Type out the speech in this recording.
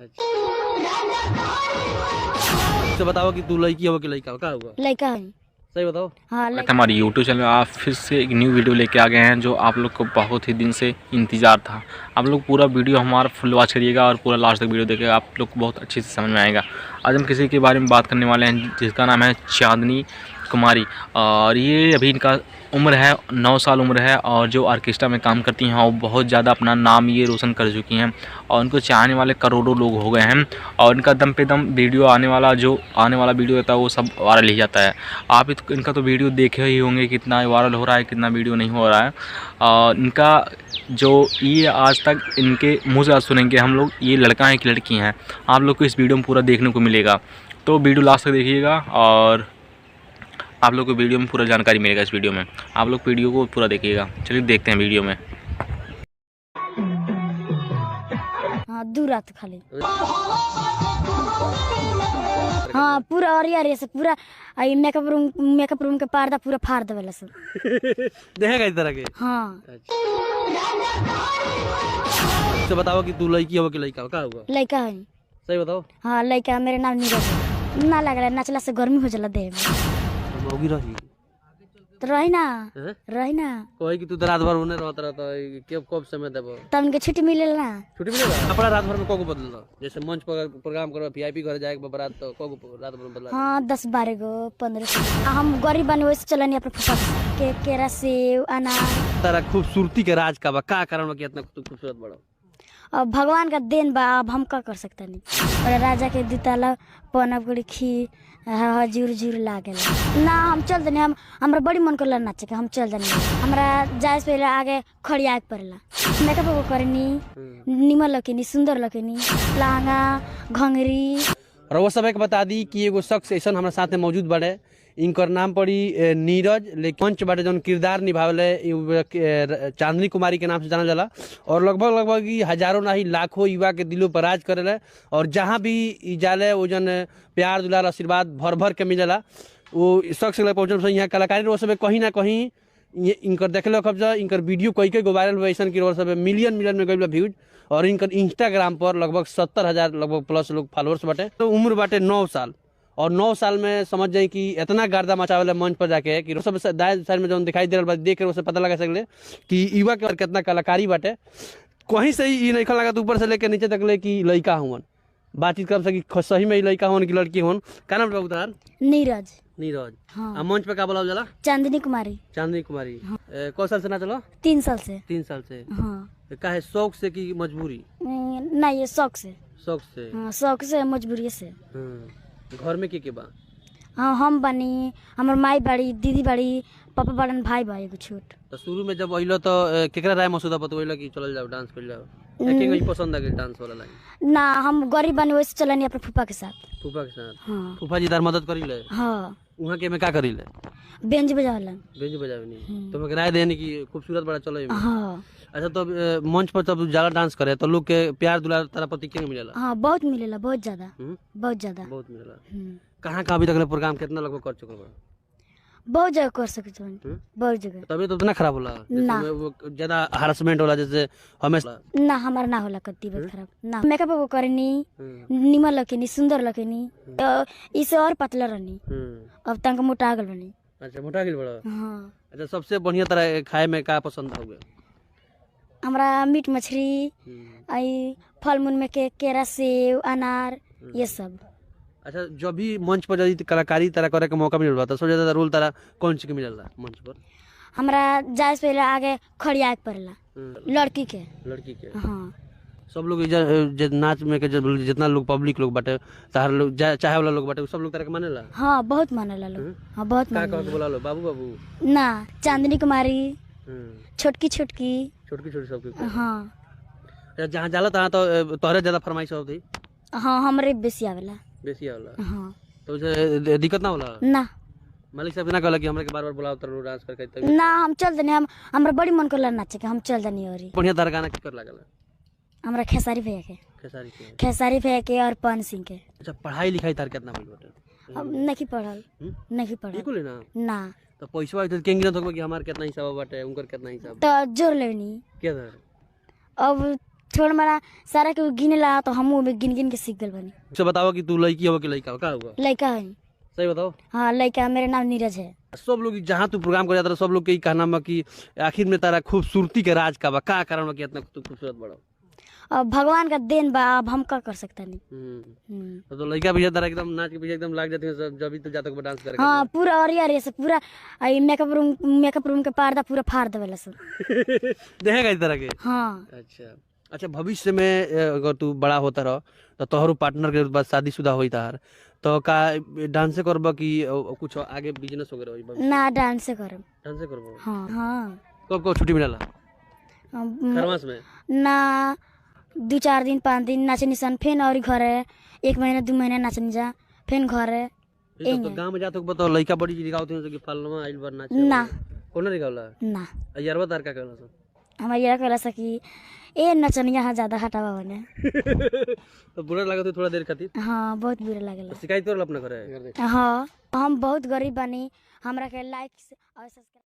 अच्छा तो बताओ कि तू लड़की हो कि लड़का हो, का हुआ? लड़का है। सही बताओ। हाँ। हमारे यूट्यूब चैनल में आप फिर से एक न्यू वीडियो लेके आ गए हैं जो आप लोग को बहुत ही दिन से इंतज़ार था। आप लोग पूरा वीडियो हमारा फुल वॉच करिएगा और पूरा लास्ट तक वीडियो देखिएगा, आप लोग को बहुत अच्छे से समझ में आएगा। आज हम किसी के बारे में बात करने वाले हैं जिसका नाम है चांदनी कुमारी और ये अभी इनका उम्र है 9 साल उम्र है और जो ऑर्केस्ट्रा में काम करती हैं और बहुत ज़्यादा अपना नाम ये रोशन कर चुकी हैं और उनको चाहने वाले करोड़ों लोग हो गए हैं और इनका दम पे दम वीडियो आने वाला जो आने वाला वीडियो होता है वो सब वायरल ही जाता है। आप इनका तो वीडियो देखे ही होंगे कितना वायरल हो रहा है, कितना वीडियो नहीं हो रहा है। और इनका जो ये आज तक इनके मुँह से आज सुनेंगे हम लोग, ये लड़का है कि लड़की हैं, आप लोग को इस वीडियो में पूरा देखने को मिलेगा। तो वीडियो लास्ट तक देखिएगा और आप लोग को वीडियो में पूरा जानकारी मिलेगा। इस वीडियो में आप लोग वीडियो को पूरा देखिएगा। चलिए देखते हैं वीडियो में। हाँ, दू रात खाली। हाँ, पूरा अरिया अरिया से पूरा आई मेकअप रूम के पर्दा पूरा फाड़ देवेला सब। देखेगा इस तरह के? हाँ। अच्छा तो बताओ कि तू लड़की हो कि लड़का हो, का हुआ? लड़का है। सही बताओ। हाँ, लड़का। मेरे नाम नीरज है। ना लगला नचला से गर्मी हो जाला देह में। मौगी रही? तो रही ना। हैं? रही ना। कहे कि तू तो रात भर होने रहत रहता है, कब कब समय देबो? तब उनके छुट्टी मिलेला ना। छुट्टी मिलेगा। कपड़ा रात भर में कगो बदललो? जैसे मंच पर प्रोग्राम करो, वीआईपी घर जाए के बारात, तो कगो रात भर में बदला? हाँ, 10-12 गो, 15। हम गरीब बने वैसे चलनी अपने फूफा के साथ। के केरा, सेब, अनार। तारा खूबसूरती के राज का बा? का कारण बा कि इतना तू खूबसूरत बड़ो? अब भगवान का देन बा, अब हम का कर सकता नहीं। और राजा के दुताला पनब गुड़ी खीर हजूर जुर लागेला ना। हम चल देनी। हम हमरा बड़ी मन करला नाचे के, हम चल देनी। हमरा जाए से पहले आगे खड़िया के पड़ेला। मेकअप को करनी, निमन लकेनी, सुंदर लकेनी, लहंगा घंगरी। और वो सब एक बता दी कि एगो शख्स ऐसा हमारे साथ में मौजूद बाड़े, इनकर नाम पड़ी नीरज, लेकिन मंच बाटे जौन किरदार निभावले इ चांदनी कुमारी के नाम से जानल जाला और लगभग लगभग ई हजारों नहीं लाखों युवा के दिलों पर राज करेले और जहाँ भी ई जाले वो जन प्यार दुलार आशीर्वाद भर भर के मिलेला। वो शख्स के पहुँचल से यहाँ कलाकारी वो सब कहीं ना कहीं ये इनकर देखले कब्जा, इनकर वीडियो कई कई गो वायरल हुआ ऐसा कि सब मिलियन मिलियन में गई व्यूज और इनकर इंस्टाग्राम पर लगभग 70,000 लगभग प्लस लोग फॉलोअर्स बाटे। तो उम्र बाटे 9 साल और 9 साल में समझ जाए कि इतना गर्दा मचावेला मंच पर जाके कि सब दाएं साइड में जौन दिखाई दे रहा बा, देख के उसे पता लगा सकले कि युवा के कितना कलाकारी बाटे। कहीं से ही नहीं लगा ऊपर से लेके नीचे तक ले कि लड़का हुवन। बातचीत कर सकी सही में लड़का हुवन कि लड़की हुवन। का नाम बाबू तार? नीरज। नीरज? हाँ। आ मंच पे का बोला जाला? चांदनी कुमारी। चांदनी कुमारी। कौन साल से नाचलो? 3 साल से। 3 साल से? हाँ। काहे, शौक से कि मजबूरी? नहीं, ये शौक से। शौक से? हाँ, शौक से, मजबूरी से। घर में के के बा? हाँ, हम बनी, हमर माई बाड़ी, दीदी बाड़ी, पापा बड़न, भाई बा एगो छोट। तो शुरू में जब अइलो तो केकरा राय मसूदा पर अइलो कि चलल जाओ, डांस कर जाओ, या के ई पसंद आ गेल डांस वाला लाइन? ना, हम गरीब बने वैसे चलनी अपने फूफा के साथ। फूफा के साथ? हाँ। फूफा जी तार मदद करीले? हाँ। वहाँ के में का करीले? बेंच बजावलन। बेंच बजावनी। तो मैं राय देनी कि खूबसूरत बड़ा चलो एमे। हाँ। अच्छा, तब मंच पर तब ज्यादा डांस करे तो लोग के प्यार दुलार तारा प्रति के मिलेला? हाँ, बहुत मिलेला, बहुत ज्यादा। हम्म? बहुत ज्यादा। बहुत मिलेला। हम्म। कहाँ कहाँ अभी तक प्रोग्राम कितना लगभग कर चुकल बा? बहुत जगह कर सकते हैं। हम्म? बहुत जगह। तबीयत उतना खराब होला जैसे ना। वो ज्यादा हरासमेंट होला जैसे हमेशा? ना, हमार ना होला कति तबीयत खराब ना। मेकअप को करनी, निमन लकेनी, सुंदर लकेनी, तो इसे और पतला रहनी। अब तंग मोटा गल बनी। अच्छा, मोटा गेल बड़ा? हाँ। अच्छा, सबसे बढ़िया तरह खाए में का पसंद हो गया? हमरा मीट मछली, आई फल मूल में के केरा, सेब, अनार, ये सब। अच्छा, जब भी मंच पर यदि कलाकारी तरह करे के मौका मिलल बा तो सबसे ज्यादा रोल तारा कौन चीज के मिलल मंच पर? हमरा जाए से पहले आगे खड़िया के पड़ेला लड़की के। लड़की के? हाँ। सब लोग जे नाच में के जितना लोग पब्लिक लोग बाटे, तार लोग चाहे वाला लोग बाटे, उ सब लोग तारा के मानेला? हाँ, बहुत मानेला लोग। हाँ, बहुत का मानेला। कह के बोला लो, बाबू बाबू? ना, चांदनी कुमारी, छोटकी छोटकी। छोटकी छोटी सबके? हाँ। अच्छा, जहाँ जाला तहाँ तो तोहरे ज्यादा फरमाइश होती? हाँ, हमरे बेसी आवेला। बेसी आवेला? हाँ। तो उसे दिक्कत ना होला? ना। मालिक साहब ना कहला कि हमरा के बार बार बुलाओ तर डांस करके तब? ना, हम चल देनी। हम हमरा बड़ी मन करला नाचे के, हम चल देनी। और बढ़िया तारा गाना के कर लागल? हमरा खेसारी भैया के। खेसारी के? खेसारी भैया के और पवन सिंह के। अच्छा, पढ़ाई लिखाई तार कितना भइल बाटे? हम नहीं पढ़ल। हम्म? नहीं पढ़ल। बिल्कुल ना? ना। तो पैसा तो केंग गिनत होगा कि हमार कितना हिसाब बाटे, उनकर कितना हिसाब? तो जोर लेनी। केधर? अब छोड़ मारा सारा के गिनेला तो हमहू में गिन गिन के सीख गल बनी। से बताओ कि तू लड़की हो कि लड़का हो, का हुआ? लड़का है। सही बताओ। हाँ लड़का, मेरा नाम नीरज है। सब लोग जहाँ तू प्रोग्राम कर जाता रहा, सब लोग के ई कहना बा कि आखिर में तारा खूबसूरती के राज का बा, का कारण बा कि इतना तू खूबसूरत बड़ा? अब भगवान का देन बा, अब हम का कर सकता नहीं। तो लड़का पीछे तारा एकदम नाच के पीछे एकदम लाग जाती है सब, जब भी तो जाता को डांस करे। हाँ पूरा अरिया अरिया से पूरा आई मेकअप रूम के पर्दा पूरा फाड़ देवेला सब। देखेगा इस तरह के। हाँ। अच्छा अच्छा, भविष्य में अगर तू बड़ा होता रह तो तोहरो पार्टनर के बाद शादीशुदा होई तार, तो का डांसे करब कि कुछ आगे बिजनेस वगैरह होई? ना डांस करब। डांसे करब? हाँ हाँ। कब कब छुट्टी मिलेला? खरमास में ना 2-4 दिन 5 दिन नाचनी सन, फिर और घर 1 महीना 2 महीना नाचनी जा, फिर घर। तो गांव में जात हो बताओ लइका बड़ी रिगावत हो कि फलनवा आइल बार नाचे? ना। कोना रिगावला? ना। यारवा तार का कहला सब? हमारे यार कहला सकी ए नचनिया हाँ ज्यादा हटावा बने। तो बुरा लागत हो थोड़ा देर खातिर? हाँ बहुत बुरा लागेला। शिकायत करल अपना घरे? हाँ हम बहुत गरीब बानी, हमरा के लाइक और सब्सक्राइब।